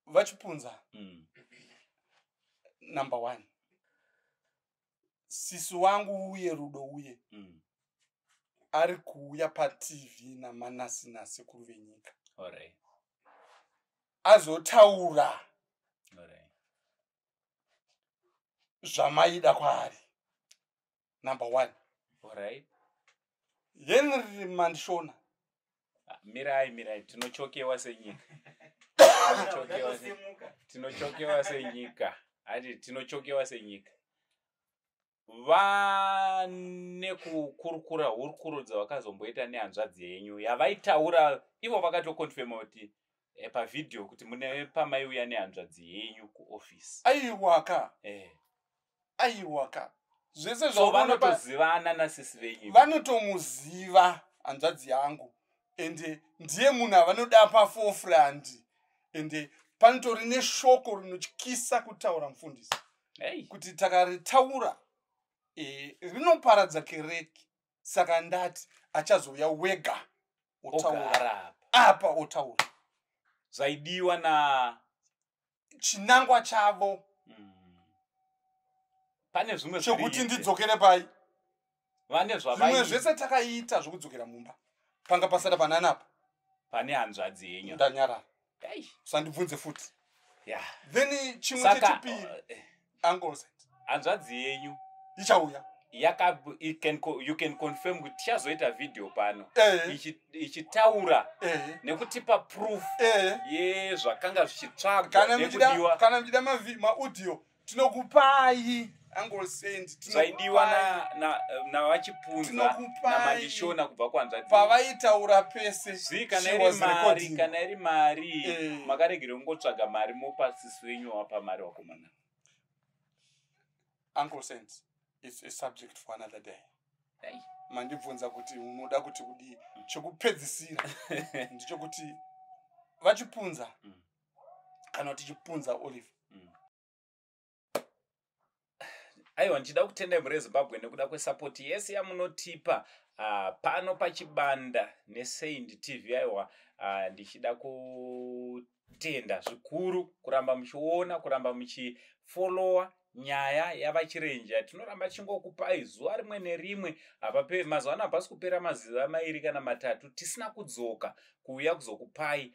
VaChipunza, number one, sisi wangu uye Rudo uye ari kuuya paTV naManasi nasekuru venyika azotaura zvamaida kwaari, number one. Henry Mandishona. Ah, mirai, mirai, tinochokewa senyika. Tinochokewa senyika, hati tinochokewa senyika. Vane kukurukura hurukuro dzavakazomboita nehanzvadzi yenyu yavaitaura ivo, vakatoconfirma kuti pavhidhiyo kuti mune pamaiuya nehanzvadzi yenyu kuofisi. Aiwaka. Aiwaka, zvese So zvaunoona vanotozivana nasisi venyu. Vanotomuziva hanzvadzi yangu, ende ndiye munhu avanoda paforefront, ende panotori neshoko rinotyisa kutaura, mufundisi, kuti takaritaura rinoparadza kereke. Saka ndati achazouya wega otaura. Ogara apa. Apa otaura zvaidiwa na chinangwa chavo Pane zvimwe chekuti zviri ndidzokere pai. Vane Zvimwe zvavai zvese takaita zvokudzokera mumba, panga pasada pananapa. Pane hanzvadzi yenyu. Ndanyarara. Hey. Usandibvunze futi. Then chimwe Saka chechipiri, uncle said, hanzvadzi yenyu ichauya. Yaka you can confirm kuti tichazoita vhidhiyo pano ichitaura nekutipa proof yezvakanga zvichitsvagwa Kana muchida nekudiwa kana muchida maaudio, tinokupai, uncle Saint. Zvaidiwa navaChipunza Tinokupai. naMandishona kubva kuhanzvadzi yenyu. Pavaitaura pese, Zvi kana she iri was mari, recording. kana iri mari, makaregere kungotsvaga mari mopa sisi wenyu, wapa mari wakomana. Uncle Saint, it's a subject for another day. Hey. Mandibvunza kuti unoda kuti kudii. Chekupedzisira ndechekuti vaChipunza, kana kuti Chipunza Oliver. Aiwa, ndichida kutenda mhuri yeZimbabwe nekuda kwesapoti yese yamunotipa pano paChibanda neSaint TV. Aiwa, ndichida kutenda zvikuru kuramba muchiona, kuramba muchifollowa nyaya yavaChirenje yatinoramba tichingokupai zuva rimwe nerimwe. Hapape mazuva ano, hapasi kupera mazuva 2 kana 3 tisina kudzoka kuuya kuzokupai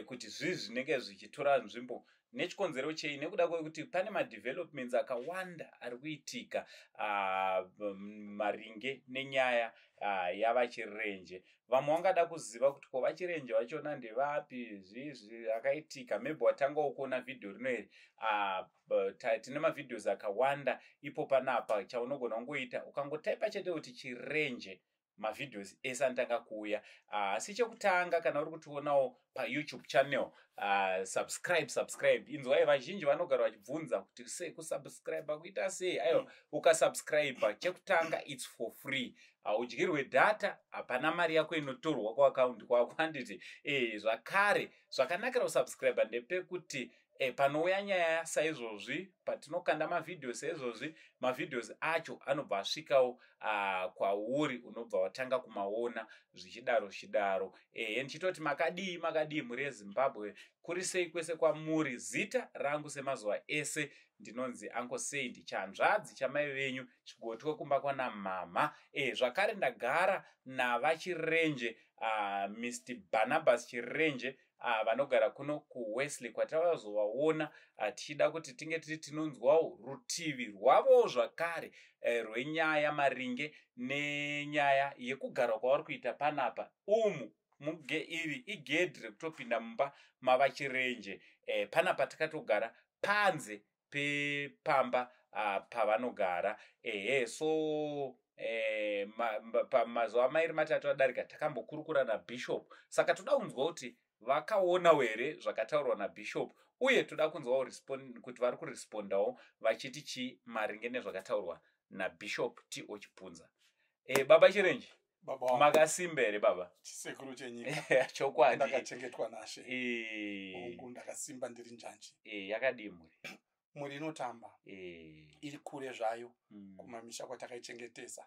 kuti zvii zvinenge zvichitora nzvimbo. Nechikonzero chei? Nekuda kwekuti pane madevelopments akawanda ari kuitika maringe nenyaya yavaChirenje. Vamwe vangada kuziva kuti ko vaChirenje vachona ndevapi, zvii zvakaitika. Maybe watangawo kuona vhidhiyo rino iri. Tine mavideos akawanda ipo panapa. Chaunogona kungoita, ukangotaipa chete kuti Chirenje, mavideos ese anotanga kuuya. Asi chekutanga, kana uri kutionawo paYouTube channel, subscribe, subscribe. Inzwai, vazhinji vanogara vachibvunza kuti sei kusubscribe, kuita sei. Aiwa, ukasubscribe chekutanga, it's for free, haudyirwe data, hapana mari yako inotorwa kuakaundi kwako, handiti? Zvakare zvakanakira kusubscribe ndepekuti panouya nyaya saizvozvi, patinokanda mavhidhiyo saizvozvi, mavideos acho anobva asvikawo kwauri, unobva watanga kumaona, zvichidaro zvichidaro. Ndichitoti makadii, makadii mhuri yeZimbabwe, kuri sei kwese kwamuri? Zita rangu semazuva ese ndinonzi Uncle Saint, chanzvadzi chamai venyu, chigotwe kumba kwana mama. Zvakare ndagara navaChirenje, Mr Barnabas Chirenje, vanogara kuno kuWesley, kwatavazovaona tichida kuti tinge tiri tinonzwawo rutivi rwavowo zvakare rwenyaya maringe nenyaya yekugara kwavari kuita panapa umu. Iri igedhi rekutopinda mumba mavaChirenje. Panapa takatogara panze pepamba pavanogara. Ehe, so pamazuva 2 3 adarika takambokurukura nabishop, saka toda kunzwa kuti vakaonawo here zvakataurwa nabishop, uye toda kunzwawo kuti vari kurespondawo vachiti chii maringe nezvakataurwa nabishop T.O Chipunza. Baba Chirenje, Baba wangu, makasimba here baba? Chisekuru chenyika. Chokwadi. Ndakachengetwa nashe. Hongu, ndakasimba, ndiri njanji. Yakadii mhuri? Mhuri inotamba. Iri kure zvayo kumamisha kwatakaichengetesa,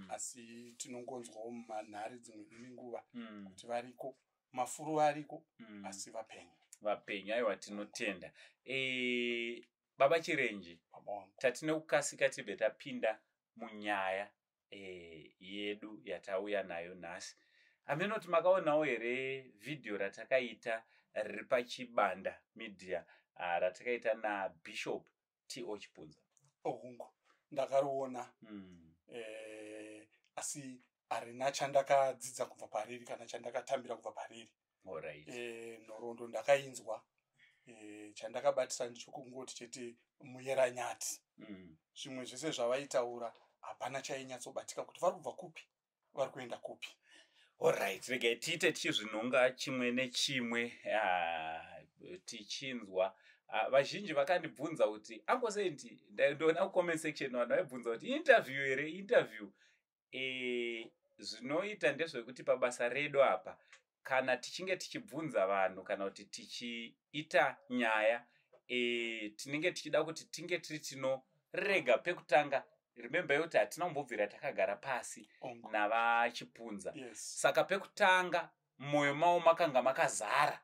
asi tinongonzwawo mumanhare dzimwe nenguva kuti variko. Mafuru ariko, asi vapenyu. Vapenyu, aiwa, tinotenda. Baba Chirenje, Baba wangu. Tatine kukasika tibve tapinda munyaya yedu yatauya nayo nhasi. Haminoti makaonawo here vhidhiyo ratakaita riri paChibanda Media, ratakaita naBishop T.O Chipunza? Ohungu, ndakariona. Asi harina chandakadzidza kubva pariri kana chandakatambira kubva pariri. Nhoroondo ndakainzwa. Chandakabatisa ndechokungoti chete muyeranyati. Zvimwe zvese zvavaitaura hapana chainyatsobatika kuti vari kubva kupi, vari kuenda kupi. Alright, regai tiite tichizvinhonga chimwe nechimwe, tichinzwa. Vazhinji vakandibvunza kuti, "Uncle Saint," ndoona kucomment section vanhu vaibvunza kuti, "Interview here, interview?" Zvinoita ndezvekuti pabasa redu apa, kana tichinge tichibvunza vanhu kana kuti tichiita nyaya, tinenge tichida kuti tinge tiri tinorega pekutanga. Remember kuti hatina kumbobvira takagara pasi navaChipunza. Saka pekutanga mumwoyo mavo makanga makazara.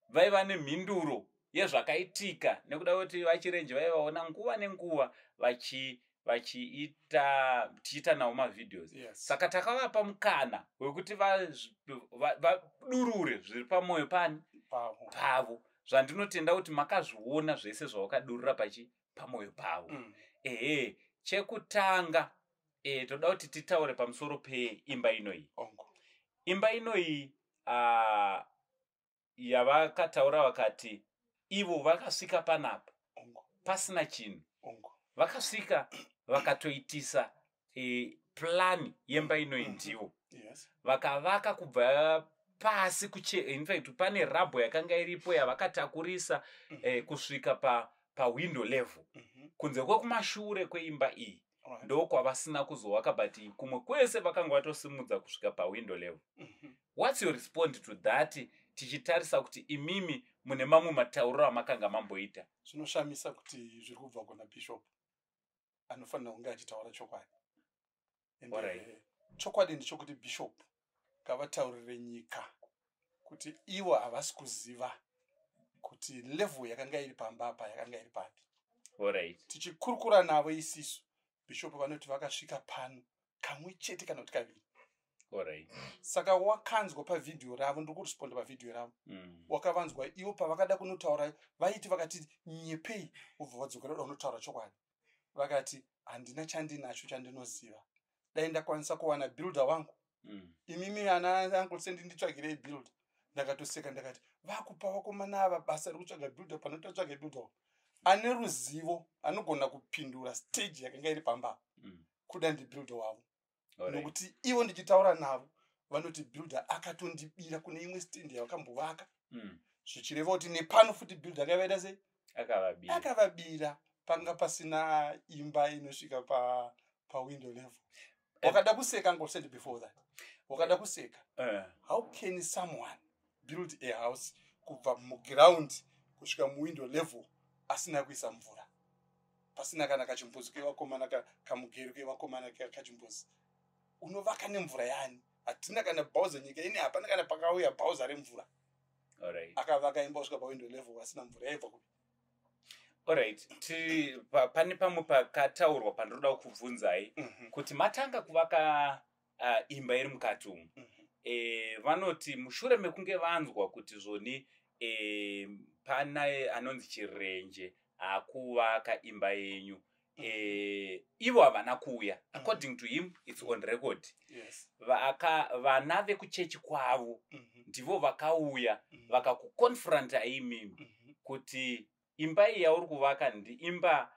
Vaiva nemhinduro yezvakaitika nekuda kwekuti vaChirenje vaivaona nguva nenguva vachiita, tichiita navo mavideos. Saka takavapa mukana wekuti vadurure zviri pamwoyo pani Pavo. pavo, zvandinotenda kuti makazviona zvese zvavakadurura pachi pamwoyo pavo. Ehe, chekutanga, toda kuti titaure pamusoro peimba inoyi. Imba inoyi yavakataura, vakati ivo vakasvika panapa pasina chinhu. Vakasvika vakatoitisa plan yemba inoyi. Ndivo vakavaka kubva pasi kuche. In fact, pane rubble yakanga iripo yavakatakurisa kusvika pawindow level. Kunze kwekumashure kweimba iyi, ndokwavasina kuzovaka, but kumwe kwese vakanga vatosimudza kusvika pawindow level. What's your respond to that, tichitarisa kuti imimi mune mamwe matauriro amakanga mamboita? Zvinoshamisa kuti zviri kubva kuna bishop anofanira kunge achitaura chokwadi. Ende chokwadi ndechekuti bishop ngavataurire nyika kuti ivo havasi kuziva kuti level yakanga iri pamba apa yakanga iri papi. Tichikurukura navo isisu, bishop vanoti vakasvika pano kamwe chete kana kuti kaviri. Saka wakanzwa pavhidhiyo ravo, ndiri kuresponda pavhidhiyo ravo, wakavanzwa ivo pavakada kunotaura, vaiti vakati nyepei, vobva vadzokera kuda kunotaura chokwadi. Vakati, "Handina chandinacho chandinoziva. Dai ndakwanisa kuwana builder wangu. Imimi ana Uncle Saint, nditsvagirei builder." Ndakatoseka, ndakati vakupa vakomana ava basa rekutsvaga builder. Panototsvaga builder ane ruzivo anogona kupindura stage yakanga iri pamba, kuda ndibuilder wavo. Nokuti ivo ndichitaura navo vanoti builder akatondibira kune imwe stand yavakambovaka, zvichireva kuti nepano futi builder akavaita sei? Akavabira. Akavabira. Panga pasina imba inosvika pawindow level. Wakada kuseka, Uncle Saint, before that wakada kuseka. How can someone build a house kubva muground kusvika muwindow level asina kuisa mvura, pasina kana kachimbuzi kevakomana, kamugero kevakomana, kachimbuzi? Unovaka nemvura yani? Hatina kana bhauza. Nyika ine hapana kana pakauya bhauza remvura. Akavaka imba kusvika pawindow level asina mvura, yaibva kupi? Alright, pane pamwe pakataurwa pandinoda kukubvunzai, kuti matanga kuvaka imba iri mukati umu. Vanoti mushure mekunge vanzwa kuti zvoni pana anonzi Chirenje akuvaka imba yenyu, ivo havana kuuya. According to him, it's on record. Vana vekuchechi kwavo ndivo vakauya, vakakuconfronta imimi kuti imba iyi yauri kuvaka ndiimba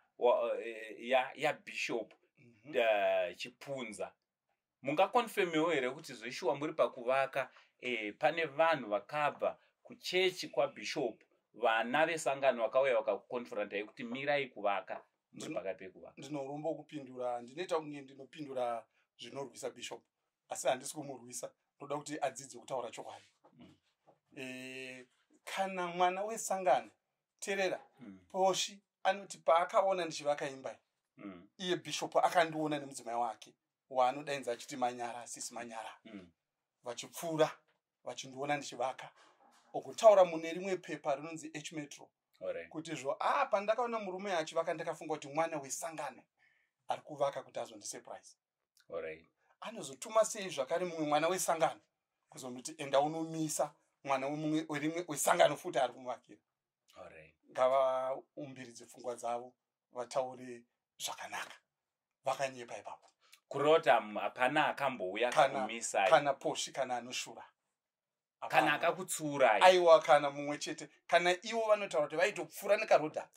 yabishop Chipunza. Mungaconfirmewo here kuti zveshuwa muri pakuvaka, pane vanhu vakabva kuchechi kwabishop, vana vesangano, vakauya vakakuconfrontai kuti mirai kuvaka, muri pakati pekuvaka? Ndinorombo kupindura, ndinoita kunge ndinopindura zvinorwisa bishop, asi handisi kumurwisa. Ndoda kuti adzidze kutaura chokwadi. Kana mwana wesangano, teerera, Poshi anoti paakaona ndichivaka imba iyi, iye bishop akandiona nemudzimai wake waanodainza achiti Manyara, sisi Manyara, vachipfuura. Vachindiona ndichivaka, okutaura mune rimwe pepa rinonzi H Metro kuti zvo a pandakaona murume achivaka, ndakafunga kuti mwana wesangano ari kuvaka kuti azondisurprise. Anozotuma sei zvakare mumwe mwana wesangano kuzonoti, "Enda unomisa mwana wemumwe werimwe wesangano futi ari kumuvakira"? Ngavaumbiridze pfungwa dzavo, vataure zvakanaka. Vakanyepa ipapo. Kureva kuti hapana akambouya akakumisai? Kana poshi, kana anoshura. Kana Hapana. akakutsuurai? Aiwa, kana mumwe chete. Kana ivo vanotaura kuti vaitopfuura nekarodhaka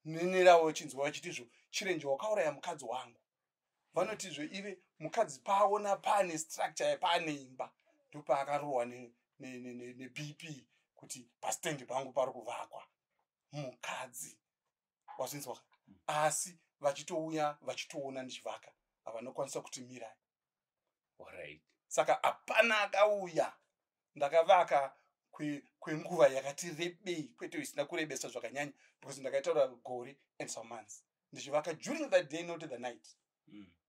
nenerawo vachinzwa vachitizvo, "Chirenje, wakauraya mukadzi wangu." Vanotizvo ive mukadzi paona paane structure, paane imba, ndopaakarohwa neBP kuti pastendi pangu pari kuvakwa. Mukadzi wazvinzwa, asi vachitouya vachitoona ndichivaka, havanokwanisa kuti mirai. Saka hapana akauya. Ndakavaka kwenguva yakati rebei, kwete isina kurebesa zvakanyanya, because ndakaitaura gore and some months ndichivaka during the day, not the night.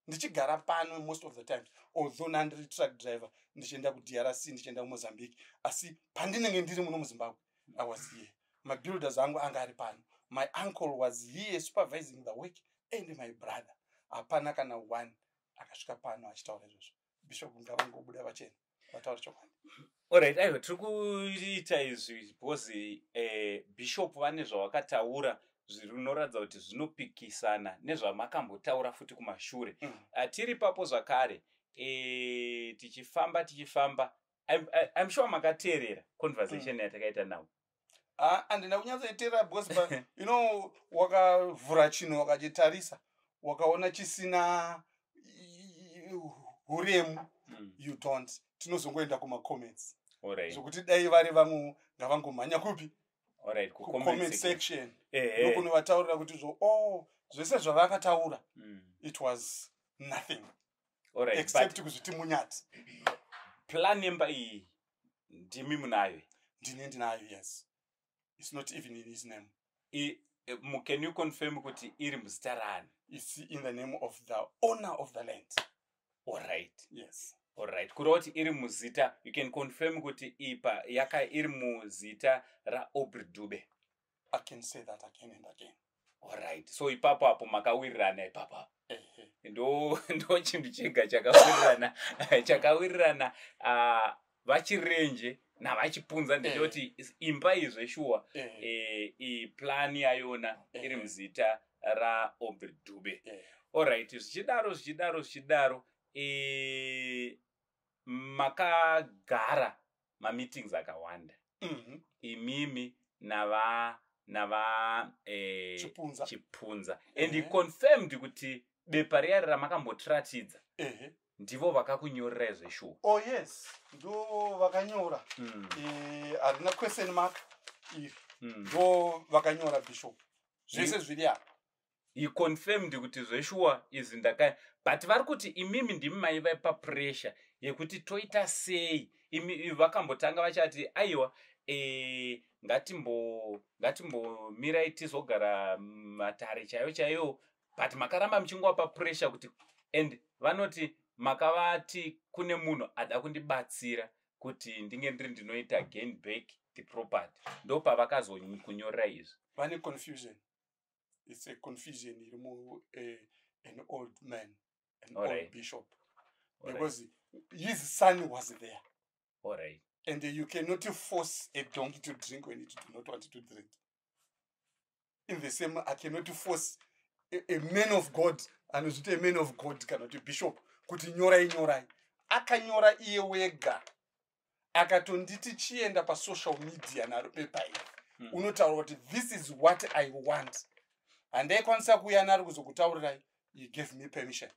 Ndichigara pano most of the times, although nandiri truck driver, ndichienda kuDRC, ndichienda kuMozambique, asi pandinenge ndiri muno muZimbabwe, I was here. Mabuilders angu anga ari pano. My uncle was here supervising the work and my brother. Hapana kana one akasvika pano achitaura izvozvo. Bishop ngavangobuda vachena, vataura chokwadi. Alright, aiwa, tiri kuita izvi because bishop vane zvavakataura zvinoratidza kuti zvinopikisana nezvamakambotaura futi kumashure. Tiri papo zvakare, tichifamba tichifamba, I'm sure makateerera conversation yatakaita navo. Ah, handina kunyatsoiteerera because wakavhura chinhu, wakachitarisa, wakaona chisina uremu, you don't. Tinozongoenda kumacomments. Zvokuti dai vari vamwe, ngavangomhanya kupi? Alright, kucomment ku-comment section. Section, ndokunovataurira kuti zvo, oh, zvese zvavakataura, it was nothing except But kuzviti munyati. Plan yemba iyi ndimi munayo? Ndine, ndinayo, yes. It's not even in his name. Can you confirm kuti iri muzita rani? It's in the name of the owner of the land. Yes. Alright, kureva kuti iri muzita, you can confirm kuti ipa yaka iri muzita raAubrey Dube? I can say that again and again. Alright, so ipapo apo makawirirana ipapo apo? Ehe. Ndo chinhu chega chakawirirana vaChirenje navaChipunza ndechekuti imba iyi zveshuwa, iplani yayona iri muzita raAubrey Dube. Alright, zvichidaro, zvichidaro, zvichidaro, makagara mameetings akawanda imimi nava Chipunza. Chipunza, and he confirmed kuti bepa riya ramakambotiratidza, ndivo vakakunyorerai zveshuwa? Oh yes, ndo vakanyora. Harina question mark iri. Ndo vakanyora, bishop, zvese zviri apa. He confirmed kuti zveshuwa izvi ndaka, but vari kuti imimi ndimi maiva papressure yekuti toita sei. Imi vakambotanga vachati, "Aiwa, ngatimbomirai tizogara matare chaiyo chaiyo," but makaramba muchingova papressure kuti, and vanoti makavati kune munhu ada kundibatsira kuti ndinge ndiri ndinoita gain back the property. Ndo pavakazokunyorera izvi. Vane confusion. It's a confusion iri mu an old man, an old bishop, because his son was there and you cannot force a donkey to drink when it do not want to drink. In the same, I cannot force a man of God, anozviti a man of God kana kuti bishop, kuti nyorai, nyorai. Akanyora iye wega, akatonditi, "Chienda pasocial media naro pepa iri, unotaura kuti this is what I want." Handaikwanisa kuuya naro kuzokutaurirai. He gave me permission.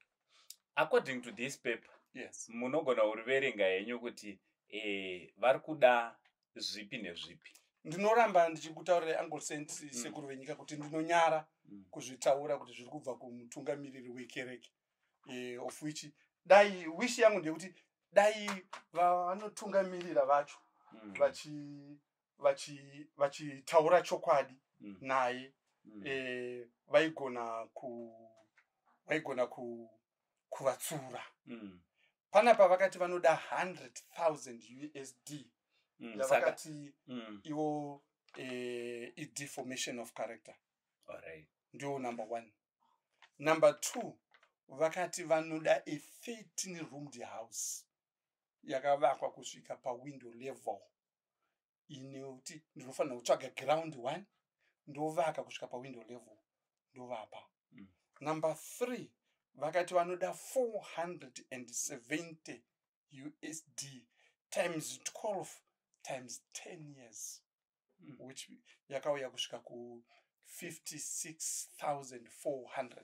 According to this paper, Yes. munogona kuriverenga henyu kuti vari kuda zvipi nezvipi. Ndinoramba ndichikutaurirai, Uncle Saint, sekuru venyika, kuti ndinonyara kuzvitaura kuti zviri kubva kumutungamiriri wekereke, of which dai wish yangu ndeyekuti dai vanotungamirira vacho vachitaura chokwadi naye, vaigona kuvatsura. Panapa vakati vanoda 100,000 USD yavakati ivo ideformation of character. Ndiwo number one. Number two, vakati vanoda a 13 roomed house yakavakwa kusvika pawindow level, inekuti ndinofanira kutsvaga ground one, ndovaka kusvika pawindow level, ndovapa. Number three, vakati vanoda 470 USD times 12 times 10 years, which yakauya kusvika ku56,400.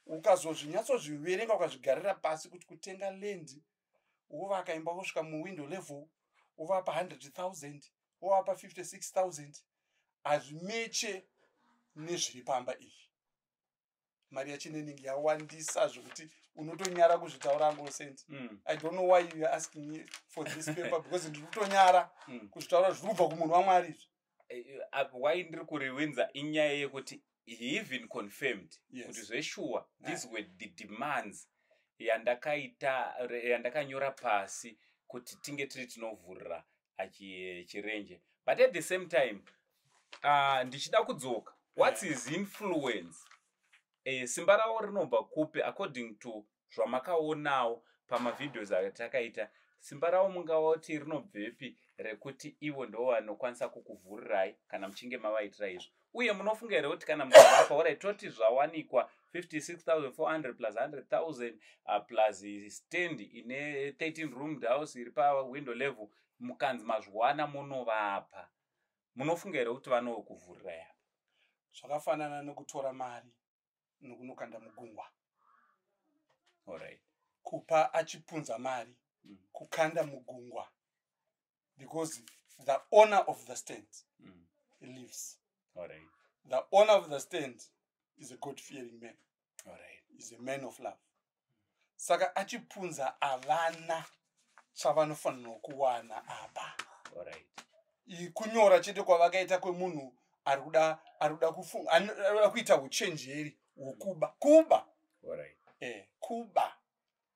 Ukazozvinyatsozviverenga, ukazvigarira pasi kuti kutenga land, wovaka imba kusvika muwindow level, wovapa 100,000, wovapa 56,000, hazvimeche nezviri pamba iyi. Mari yacho inenge yawandisa zvokuti unotonyara kuzvitaura, angosenti. I don't know why you are asking me for this paper, because ndiri kutonyara kuzvitaura zviri kubva kumunhu waMwari izvi. Why ndiri kuriwinza inyaya yekuti he even confirmed kuti zveshuwa these were the demands yandakaita, yandakanyora pasi kuti tinge tiri tinovhurira Chirenje. But at the same time, ndichida kudzoka, what's his influence? Simba ravo rinobva kupi? According to zvamakaonawo pamavideos atakaita, simba ravo mungavati rinobvepi rekuti ivo ndo vanokwanisa kukuvhurirai kana muchinge mavaitira izvo? Uye munofunga here kuti kana mukavapa, orai, toti zvawanikwa 56,400 plus 100,000 plus stand ine 13 roomed house iri pawindow level, mukanzi mazviwana munovapa, munofunga here kuti vanokuvhurirai apa? Zvakafanana nekutora mari nokunokanda mugungwa. Kupa achipunza mari, kukanda mugungwa, because the owner of the stand lives. The owner of the stand is a God fearing man, is a man of love. Saka achipunza havana chavanofanirwa kuwana apa. Kunyora chete kwavakaita kwemunhu ari kuda kufunga, ari kuda kuita uchenjeri hwokuba, kuba. Kuba.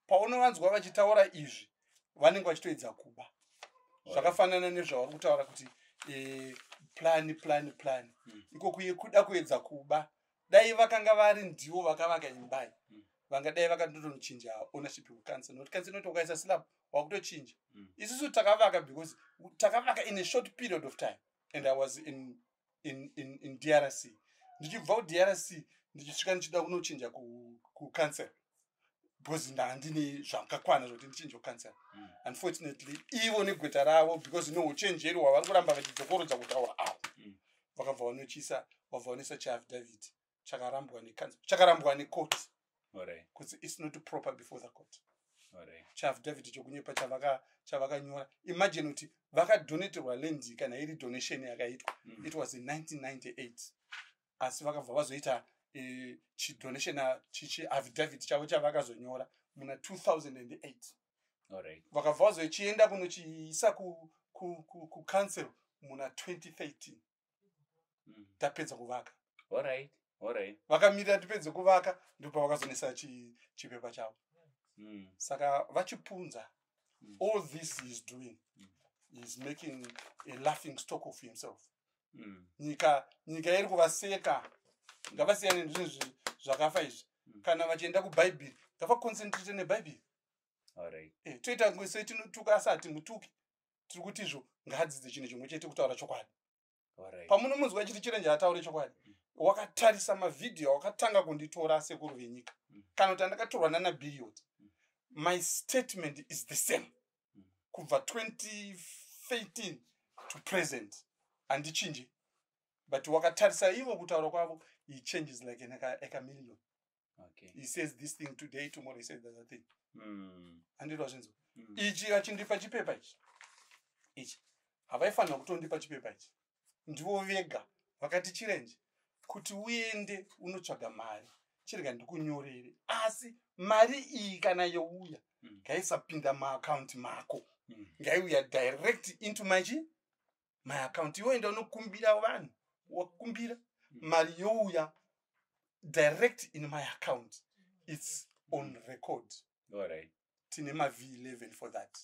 Paunovanzwa vachitaura izvi, vanenge vachitoedza kuba. Zvakafanana nezvavari kutaura kuti plan, plan, plan. Iko kuye kuda kuedza kuba. Dai vakanga vari ndivo vakavaka imbai, vangadai vakatotonochinja ownership kucouncil, nokuti council inoti ukaisa slab wakutochinja. Isusu takavaka because takavaka in a short period of time, and I was in DRC. Ndichibva kuDRC ndichisvika ndichida kunochinja kucouncil because ndandine zvakakwana zvokuti ndichinje kucouncil. Unfortunately, ivo negweta ravo, because neuchenjeri hwavari kuramba vachidzokorodza kutaura avo, vakabva vanochisa, vabva vanoisa chiaffidavit chakarambwa necouncil, chakarambwa necourt, kuti it's not proper before the court. Chiaffidavit chokunyepa chavakanyora. Imagine kuti vakadonaterwa land, kana iri donation yakaitwa, it was in 1998, asi vakabva vazoita chidonation, chiaffidavit chavo chavakazonyora muna 2008. Vakabva vazochienda kunochiisa kucouncil muna 2013, tapedza kuvaka. Vakamirira tipedze kuvaka, ndopavakazonesa chipepa chavo. Saka vachipunza, all this he is doing, he is making a laughing stock of himself. Nyika iri kuvaseka. Ngavasiyane nezvinhu zvakafa izvi. Kana vachienda kubhaibheri, ngavaconcentrate nebhaibheri. Toita setinotuka, asi hatimutuki. Tiri kuti izvo ngaadzidze chinhu chimwe chete, kutaura chokwadi. Pamunomunzwa chiti Chirenje ataure chokwadi, wakatarisa mavhidhiyo wakatanga kunditora sekuru venyika, kana kuti andakatorwa nana Biriot, my statement is the same kubva 2013 to present, handichinji. But wakatarisa ivo kutaura kwavo, he changes like a chameleon. He says this thing today, tomorrow he says the other thing. Handiti zvinzwa? Ichi achindipa chipepa ichi, ichi havaifanira kutondipa chipepa ichi. Ndivo vega vakati, "Chirenje, kuti uende unotsvaga mari, chirega ndikunyorere, asi mari iyi kana youya, ngaisapinda muakaunti mako, ngaiuya direct into my account. Iwoenda unokumbira vanhu, wakumbira mari, youya direct in my account." It's on record. Tine maV11 for that.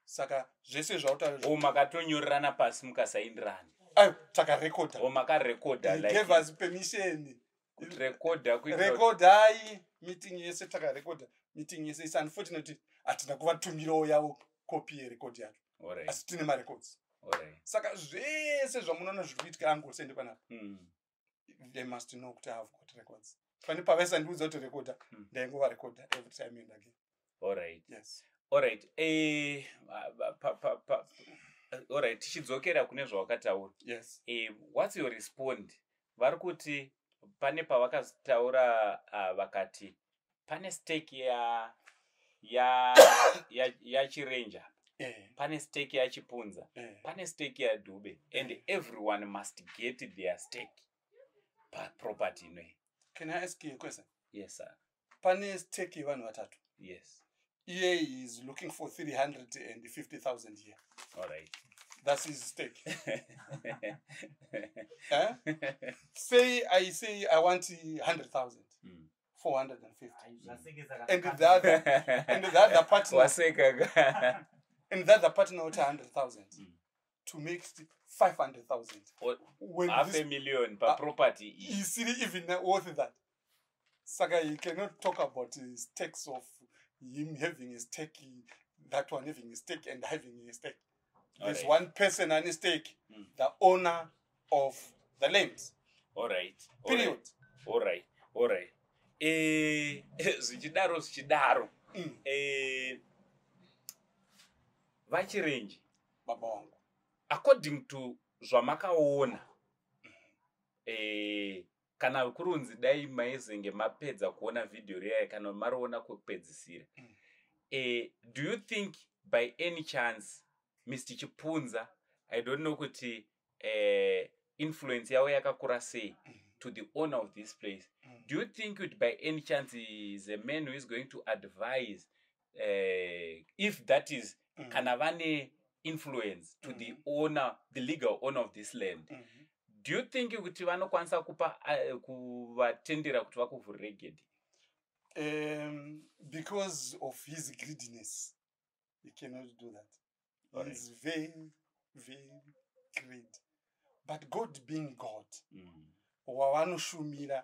Saka zvese zvautaura O, makatonyorerana pasi, mukasaindirana? Ayo, takarekodha. O, makarekodha? He gave us permission. Kurekodha kuitira Rekodhai meeting yese. Takarekodha meeting yese. Is unfortunate hatina kuvatumirawo yavo kopi yerekodi yacho, asi tine marecords. Saka zvese zvamunoona zviri kuitika, Uncle Saint, panapa, they must know kuti I have got records. Pane pavaisandiudza kuti rekodha, ndaingovarekodha every time and again. Yes. Alright, alright, tichidzokera kune zvawakataura, what's your respond? Vari kuti pane pavakataura, vakati pane stake yaChirenje, pane stake yaChipunza, pane stake yaDube, and everyone must get their stake paproperty inoyi. Can I ask you a question? Yes, sir. Pane stake yevanhu vatatu. Yes. Iye is looking for 350,000 here. All right. That's his stake, eh? Say I say I want 100,000, 450, and the other partner Waseka. and the other partner want 100,000, to make it 500,000. When Half this a million paproperty iyi. Is it even worth that? Saka you cannot talk about stakes of him having a stake, that one having a stake and having a stake. There's one person and a stake, the owner of the land. Period. Alright, zvichidaro zvichidaro, VaChirenje, Baba wangu. According to zvamakaona, kana kurunzi dai maizenge mapedza kuona vhidhiyo riyai, kana mariona kwekupedzisira, do you think by any chance Mr Chipunza, I don't know kuti influence yavo yakakura sei to the owner of this place, do you think kuti by any chance he is a man who is going to advise, if that is, kana vane influence to the owner, the legal owner of this land, do you think kuti vanokwanisa kupa, kuvatendera kuti vakuvhurire gedhi? Because of his greediness, he cannot do that. He's very, very greedy. But God being God, wavanoshumira,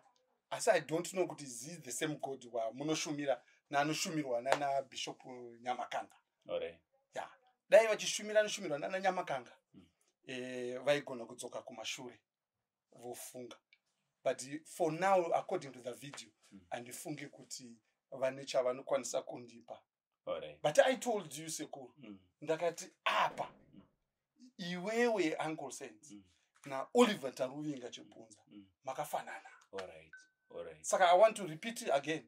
asi I don't know kuti is he the same God wamunoshumira naanoshumirwa nana Bishop Nyamakanga. Ya, dai vachishumira anoshumirwa nana Nyamakanga, vaigona kudzoka kumashure vofunga. But for now, according to the video, handifungi kuti vane chavanokwanisa kundipa. But I told you, sekuru, ndakati apa iwewe, Uncle Saint, naOliver Taruvinga Chipunza, makafanana. Alright. Alright. Saka I want to repeat it again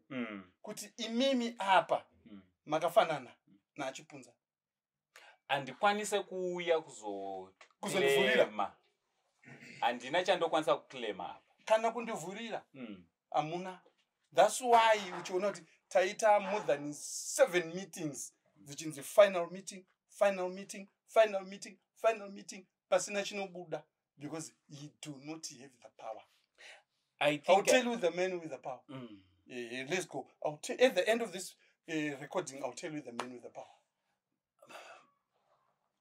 kuti imimi apa makafanana naChipunza. Handikwanise kuuya Kuzondivhurira. kuzoclaima, handina chandokwanisa kuclaima apa. Kana kundivhurira, hamuna. That's why uchiona kuti taita more than seven meetings, dzichinzi final meeting, final meeting, final meeting, final meeting, pasina chinobuda, because he do not have the power. I I'll think tell you the man with the power. Let's go. At the end of this recording, I'll tell you the man with the power.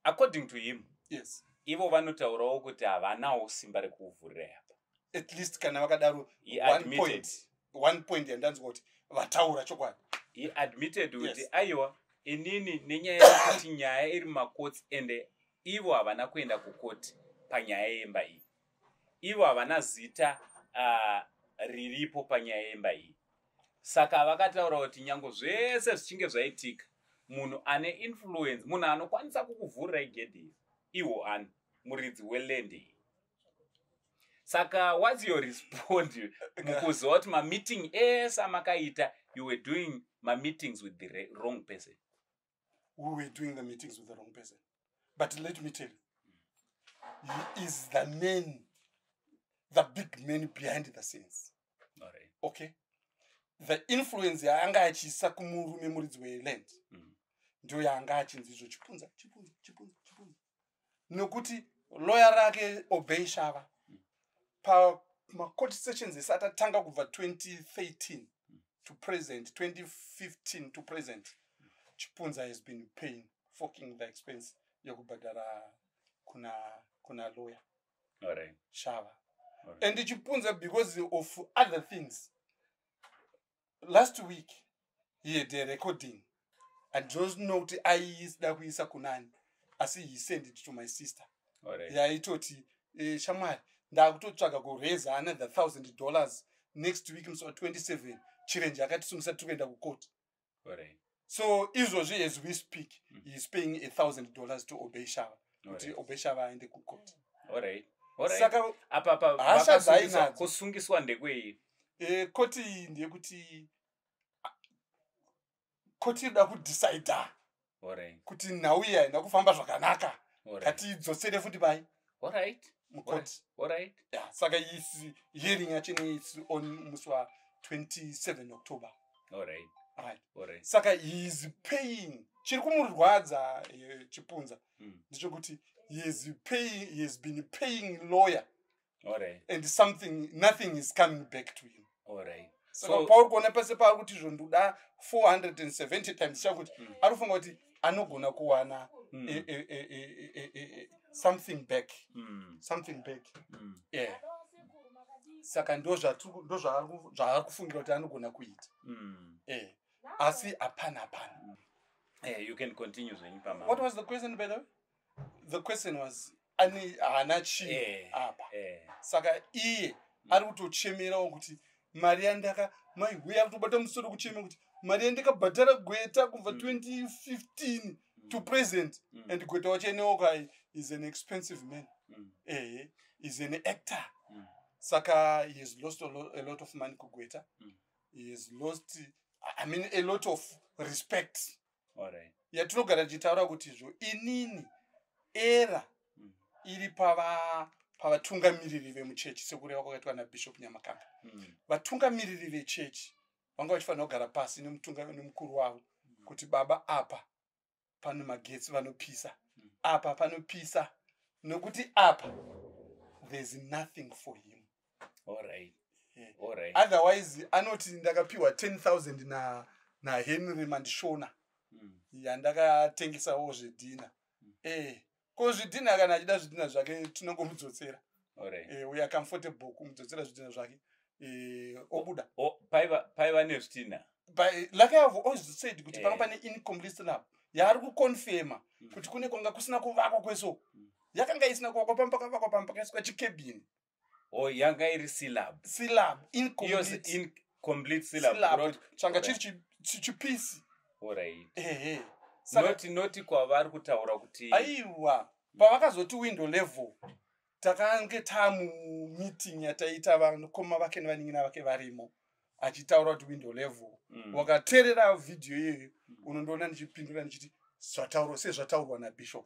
According to him, ivo vanotaurawo kuti havanawo simba rekuvhurira apa. At least kana vakadaro, He one admitted. point, one point yandanzwa kuti vataura chokwadi. He admitted kuti aiwa, inini nenyaya yekuti nyaya iri mumakotsi, ende ivo havana kuenda kukoti panyaya yemba iyi, ivo havana zita riripo panyaya yemba iyi. Saka vakataura kuti nyange zvese zvichinge zvaitika, munhu ane influence, munhu anokwanisa kukuvhurirai gedhi iri, iwo ani muridzi weland iyi. Saka what's your respond mukuziva kuti mameeting ese amakaita, you were doing mameetings with the wrong person? We were doing the meetings with the wrong person, but let me tell you, he is the man, the big man behind the scenes. Okay, the influence yaanga achiisa kumurume muridzi weland, ndo yaanga achinzi izvo Chipunza, Chipunza, Chipunza, Chipunza, nokuti loya rake Obey Shava, pamacourt sessions esati atanga kubva 2013 to present, 2015 to present. Chipunza has been paying, forking the expense yekubhadhara kuna lawyer Shava. And Chipunza, because of other things, last week he had a recording and just know kuti aida kuisa kunani, asi he send it to my sister. Yaitoti, "Shamwari, ndakutotsvaga kuraisa another $1,000 next week, musi wa27. Chirenje akatisungisa, tiri kuenda kukoti." So izvozvi, as we speak, he is paying $1,000 to Obey Shava kuti Obey Shava aende kukoti. Saka Apa pa hasha dzainadzo. Kusungiswa ndekwei? Koti iyi ndeyekuti koti inoda kudhisaidha kuti nhau iyi haina kufamba zvakanaka, ngatiidzosere futi pai mukoti. Yeah, saka isi hearing yacho is on musi wa27 October. Right. Saka he is paying. Chiri kumurwadza, Chipunza, ndechekuti he has been paying lawyer and something, nothing is coming back to him. Saka pauri kuona pese paari kuti izvo ndoda 470 times chakuti ari kufunga kuti anogona kuwana something back, something back. Yeah, saka ndo zvaari kufungira kuti anogona kuita. Asi hapana, hapana. You can continue zvenyu pama. What was the question, by the way? The question was ani haana chii apa. Saka iye ari kutochemerawo kuti mari yandaka, maiwe, ari kutobata musoro kuchema kuti mari yandakabhadhara gweta kubva 2015 to present. And gweta wacho eneokai is an expensive man. Ehe, is an actor. Saka he has lost a lot of money kugweta. He has lost, I mean, a lot of respect yatinogara tichitaura kuti izvo inini era iri pavatungamiriri vemuchechi, sekureva kwakaitwa naBishop Nyamakanga. Vatungamiriri vechechi vanga vachifanira kugara pasi nemukuru wavo kuti, "Baba, apa pane magetsi vanopisa, apa panopisa, nokuti apa there's nothing for him." Yeah. Otherwise anoti ndakapiwa 10,000 naHenry Mandishona yandakatengesawo zvidhina. Ko zvidhina, kana achida zvidhina zvake, tinongomudzotsera. We are comfortable kumudzotsera zvidhina zvake, obuda. Oh, paiva nezvitina? But, like I have always said kuti panga pane incomplete slab yaari kuconfirma kuti kune kwanga kusina kuvakwa kweso. Yakanga isina kuvakwa, pamba pakavakwa, pamba pakaiswa chikebhini. Oh, yanga iri slab? Slab. Iyo incomplete. Incomplete slab. Slab changa chiri chipisi. Ehe. Saka Noti kwavari kutaura kuti Aiwa, pavakazoti window level, takange tamumeeting yataita, vanokoma vake nevanin'ina vake varimo, achitaura kuti window level. Wakateerera vhidhiyo iyoyo, unondoona ndichipindura ndichiti zvataurwa sezvataurwa nabishop.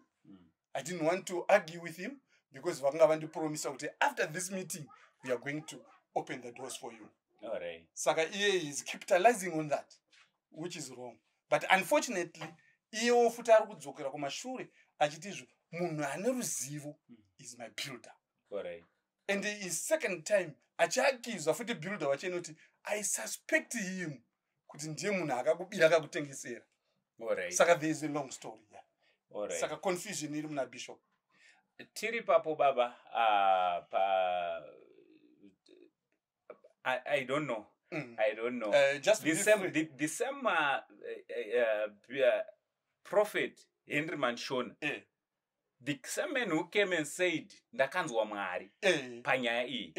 I didn't want to argue with him because vakanga vandipromisa kuti after this meeting we are going to open the doors for you. Saka iye is capitalizing on that, which is wrong. But unfortunately iyewo futi ari kudzokera kumashure achiti izvo munhu ane ruzivo is my builder. And his second time achiaccuswa futi builder wacho inoti, "I suspect him kuti ndiye munhu akakubira, akakutengesera." Saka there is a long story here. Saka confusion iri muna bishop. Tiri papo, baba, pa I don't know. I don't know. Just The be same free. The same prophet Henry Manshona, the same man who came and said ndakanzwa Mwari panyaya iyi,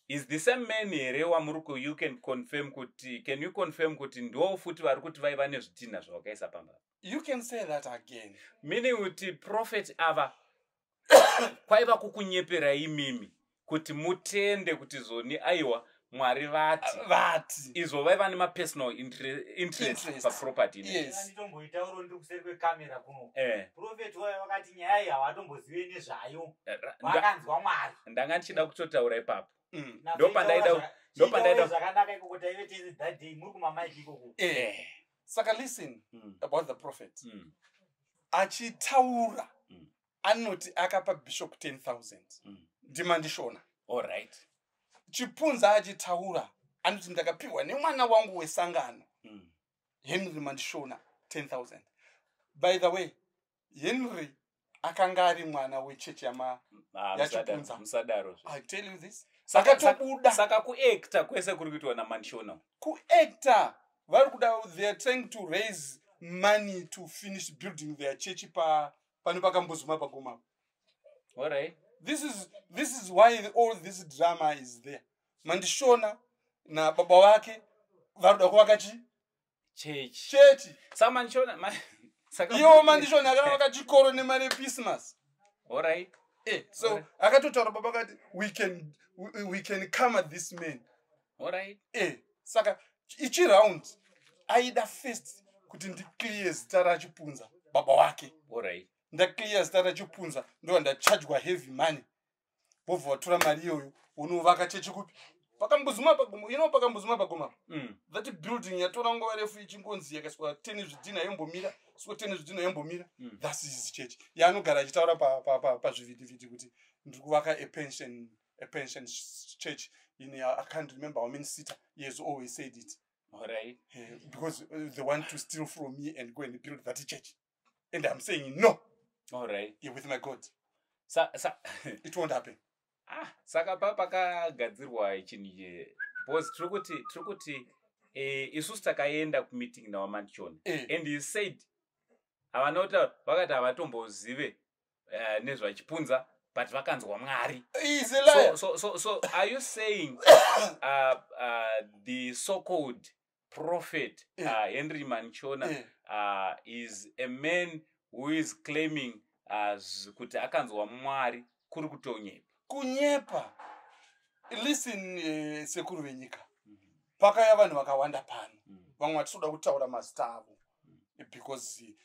is the same man here wamuri you can confirm kuti, can you confirm kuti ndo futi vari kuti vaiva nezvitinha zvavakaisa pamba? You can say that again. Meaning kuti prophet ava kwaiva kukunyeperai imimi kuti mutende kuti zoni, aiwa, Mwari vati. Vati. Izvo vaiva nemapersonal interest Interest. paproperty ineyi. Yes. Nditomboitauro ndiri kuseri kwekamera kuno. Prophet wayo vakati nyaya iyi havatombozive nezvayo. Vakanzwa Mwari. Ndanga ndichida kutotaura ipapo. Zvakanaka ikoko, taive tese that day, muri kumamaiki ikoko. Saka listen, about the prophet achitaura, anoti akapa bishop 10,000. NdiMandishona. Chipunza achitaura anoti ndakapiwa nemwana wangu wesangano, Henry Mandishona. 10,000. By the way, Henry akanga ari mwana wechechi yama Ah, yaChipunza. Musadaro. I tell you this. Akatobuda. Akatobuda. Saka kuacta kwese kuri kuitwa naMandishona? Kuacta vari kuda, they are trying to raise money to finish building their church pa pano paKambuzuma pagoma. This is why all this drama is there. Mandishona nababa vake vari kuda kuvaka chi Chechi. Chechi. Saka Mandishona saka Iwo Mandishona akavaka chikoro nemari yeChristmas. So akatotaura baba akati we can come at this man. Saka ichi round aida first kuti ndiclear zita raChipunza, baba wake. Ndaclear zita raChipunza, ndobva ndachajwa heavy money, vobva vatora mari iyoyo unovaka chechi kupi? PaKambuzuma pagomo. PaKambuzuma pagomo, that building yatora nguva refu ichingonzi yakaiswa 10 zvidhina yombomira, iswa 10 zvidhina yombomira. Thats his church yaanogara achitaura pazvivhitivhiti kuti ndiri kuvaka a pension church in I can't remember how many seater. He has always said it. Because they want to steal from me and go and build that church, and I'm saying no. Yeah, with my God, Sa it won't happen. Ah, saka pa pakagadzirwa chinhu ichi, because tiri kuti isusu takaenda kumeeting nawaMandishona and he said havana kutaura, vakati havatombozive nezvaChipunza, but vakanzwa Mwari. He's a liar. So are you saying the so-called prophet Henry Mandishona is a man who is claiming kuti akanzwa Mwari kuri kutonyepa? Kunyepa. Listen, sekuru venyika, pakauya vanhu vakawanda pano. Vamwe hatitoda kutaura mazita avo because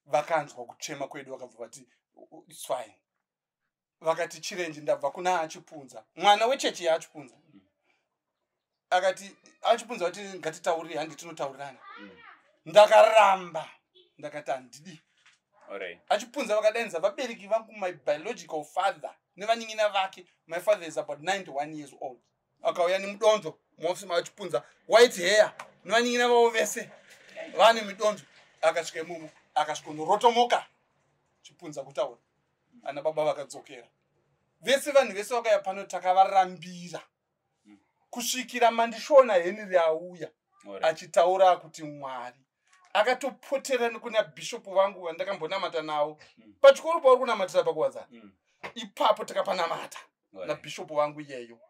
vakanzwa kuchema kwedu, vakabva vati it's fine. Vakati, "Chirenje, ndabva kuna aChipunza," mwana wechechi yaAchipunza. Akati aChipunza vati ngatitaurire, handi tinotaurirana. Ndakaramba, ndakati handidi. Achipunza vakadainza vabereki vangu, my biological father nevanin'ina vake. My father is about 91 years old. Akauya nemudonzo muofisi maAchipunza, white hair, nevanin'ina vavo vese vane midonzo. Akasvika imomo, akasvikonorotomoka Chipunza kutaura. Ana baba vakadzokera vese. Vanhu vese vakauya pano, takavarambira kusvikira Mandishona Henry auya achitaura kuti Mwari akatopotera nekuna bhishopu vangu vandakambonamata navo pachikoro pauri kunamatira paKuwadzana. Ipapo takapanamata nabhishopu vangu iyeyo.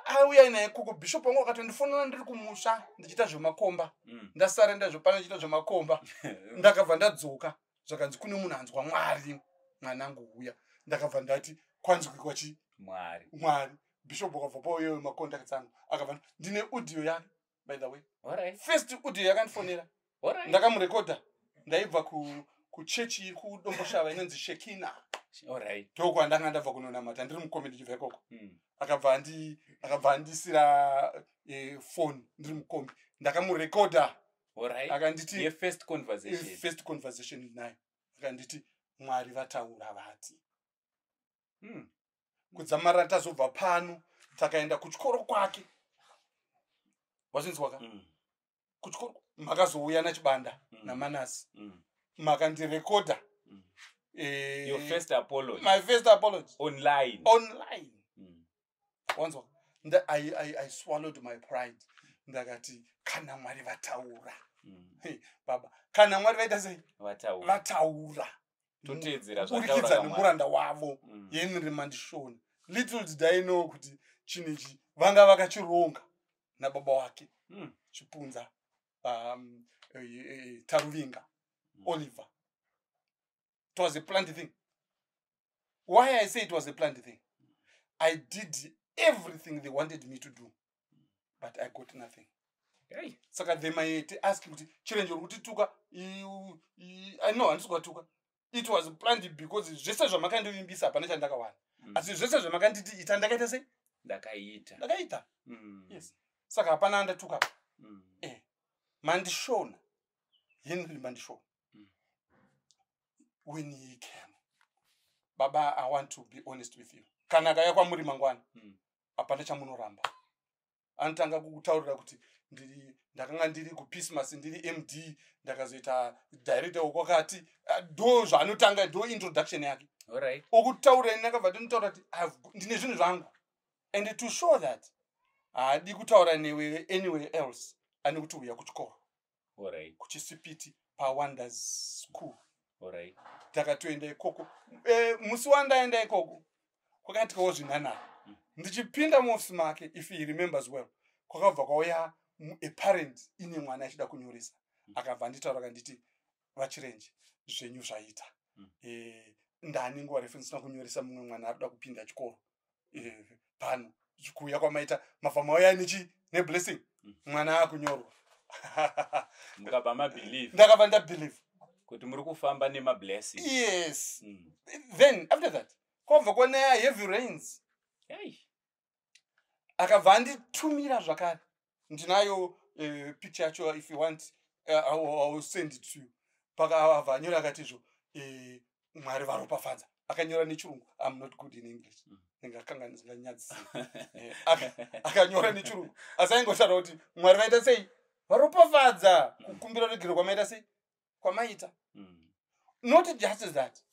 Auya naye koko, bhishopu vangu akatondifonera ndiri kumusha ndichiita zvemakomba. Ndasarenda zvopano ndichiita zvemakomba. Ndakabva ndadzoka, zvakanzi kune munhu anzwa Mwari, mwanangu uya. Ndakabva ndati kwanzwikwa chi? Mwari. Mwari. Bhishopu akabva pauyeyo macontacts angu, akabva ndine audio yake, by the way. First audio yakandifonera, ndakamurekodha. Ndaibva kuchechi iri kuDomboshava inonzi Shekina. Ndokwandanga ndabva kunonamata ndiri mukombi ndichibva ikoko. Akabva andisira phone ndiri mukombi, ndakamurekodha. Akanditi Ye-first conversation. First conversation naye, akanditi Mwari vataura vati kudzamara tazobva pano, takaenda kuchikoro kwake, wazvinzwaka? Mm. Kuchikoro makazouya naChibanda naManasi. Makandirekodha. Your first apology. My first apology. Online. Online. Wanzwa? I swallowed my pride. Ndakati kana Mwari vataura, hey, baba, kana Mwari vaita sei? Vataura. Vataura. Toteedzera kuburikidza zvataura Mwari. nemuranda wavo Henry Mandishona. Little did I know kuti chinhu ichi vanga vakachironga nababa wake Chipunza, Taruvinga Oliver. It was a planned thing. Why I say it was a planned thing, I did everything they wanted me to do, but I got nothing. Hey. Saka they might ask kuti, "Chirenje, uri kutituka." I know handisi kuvatuka. It was planned because zvese zvamakandivimbisa hapana chandakawana. Asi zvese zvamakanditi ita, ndakaita sei? Ndakaita. Ndakaita. Yes, saka hapana andatuka. Mandishona, Henry Mandishona, when he came, baba, I want to be honest with you, kana akauya kwamuri mangwana, hapana chamunoramba. Anotanga kukutaurira kuti ndakanga ndiri kuPismas, ndiri MD, ndakazoita director wekwakati. Ndo zvaanotanga, ndo introduction yake. Okutaura, ini akabva tinotaura kuti ndine zvinhu zvangu, and to show that haadi kutaura newe anywhere else, ane kuti uya kuchikoro, kuChisipiti, paWonders School. Takatoenda ikoko. Musi wandaenda ikoko kwakaitikawo zvinhanhara. Ndichipinda muofisi make, if he remembers well, kwakabva kwauya a parent ine mwana achida kunyoresa. Akabva anditaura, akanditi, "VaChirenje, zvenyu zvaita." Ndani nguva refu ndisina kunyoresa mumwe mwana ari kuda kupinda chikoro. Pano kuuya kwamaita, mabva mauya nechi neblessing. Mwana akunyorwa. Mukabva mabelieve. Ndakabva ndabelieve. Kuti muri kufamba nemablessing. Yes. Then after that kwabva kwanaya heavy rains. Hey. Akabva anditumira zvakare. Ndinayo picture yacho. If you want, I will send it to you. Pakabva anyora akatizvo, "Mwari varopafadza." Akanyora nechirungu. I'm not good in English. Ndingakanganisinganyadzisi. Akanyora nechirungu, asi aingotaura kuti Mwari vaita sei, varopafadza kukumbira regero kwamaita sei, kwamaita. Not just that,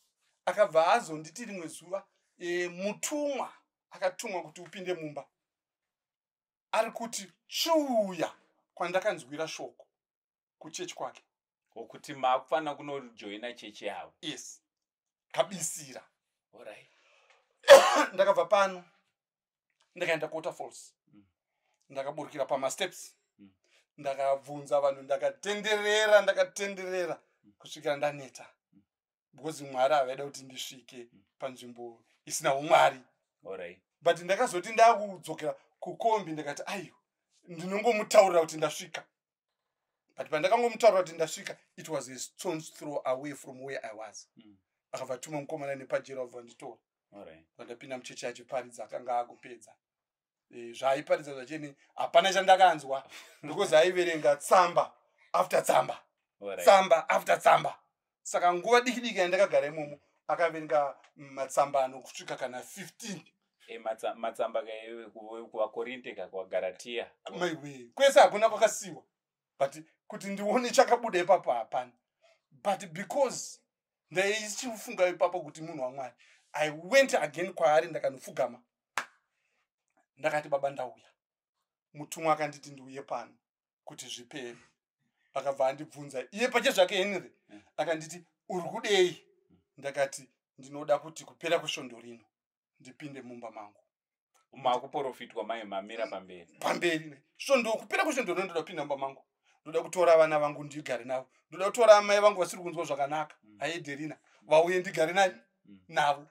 akabva azonditi rimwe zuva, mutumwa akatumwa kuti upinde mumba, ari kuti chiuya kwandakanzwira shoko, kuchechi kwake. Wokuti maakufanira kunojoina chechi yavo. Yes, kabisira. Ndakabva pano, ndakaenda kuWaterfalls. Ndakaburukira pamasteps. Ndakabvunza vanhu, ndakatenderera, ndakatenderera kusvikira ndaneta, because Mwari havaida kuti ndisvike panzvimbo isina umwari. But ndakazoti ndakudzokera kukombi, ndakati, "Aiwa, ndinongomutaurira kuti ndasvika." But pandakangomutaurira kuti ndasvika, it was a stone's throw away from where I was. Akabva tuma mukomana nepajero, abva nditora. Vandapinda muchechi achiparidza, akanga akupedza. Zvaaiparidza zvachene hapana chandakanzwa, because aiverenga tsamba after tsamba, tsamba after tsamba. Saka nguva diki diki yandakagara imomo, akaverenga matsamba anokusvika kana 15. Matsamba kuvaKorinte ka, kuvaGaratiya. Maiwe, kwese hakuna kwakasiwa, but kuti ndione chakabuda ipapo hapana. But because ndaichifunga ipapo kuti munhu waMwari, I went again kwaari, ndakanofugama, ndakati, "Baba, ndauya. Mutumwa akanditi ndiuye pano kuti zvipere." Akabva andibvunza iye pache zvake Henry. Akanditi, "Uri kudei?" Ndakati, "Ndinoda kuti kupera kwesvondo rino ndipinde mumba mangu." Makuprofitwa mai mamira pamberi. Pamberi. Svondo, kupera kwesvondo rino ndoda kupinda mumba mangu. Ndoda kutora vana vangu ndigare navo. Ndoda kutora amai vangu vasiri kunzwa zvakanaka, aedherina, vauye ndigare nani navo.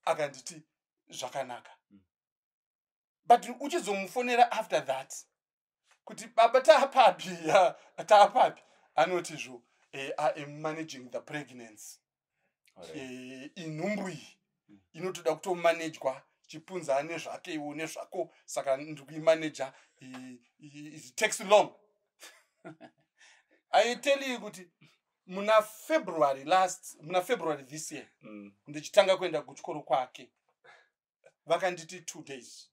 Akanditi zvakanaka. But uchizomufonera after that kuti, "Baba, taapapi? Ya, taapapi?" anoti zvo, "I am managing the pregnancy." Inhumbu iyi inotoda kutomanejwa, chipunza nezvake iwo nezvako, saka ndikuimaneja. It takes long. I tell you kuti muna February last, muna February this year, ndichitanga kuenda kuchikoro kwake, vakanditi 2 days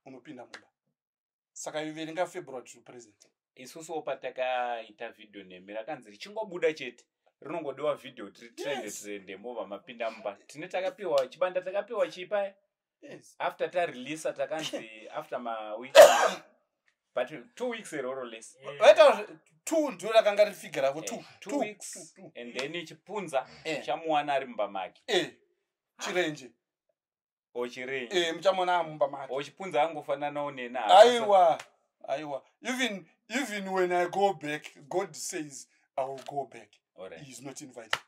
unopinda mumba. Saka iverenga February to present. Isusuwo patakaita vhidhiyo nemi, rakanzi richingobuda chete rinongodiwa vhidhiyo tiri trende. Trende movha mapinda mumba. Tine takapiwa chibanda, takapiwa chipa. After tareleasa, takanzi after maweek, but 2 weeks eroro less. Vaita two, ndo rakanga rifigure ravo two. Two Two, weeks. two, two. And then Chipunza chamuwana ari mumba make. Chirenje. Ochirenje. Muchamuona mumba make. Ochipunza angofananawo nena. Aiwa, aiwa, even when I go back, God says I will go back, he is not invited.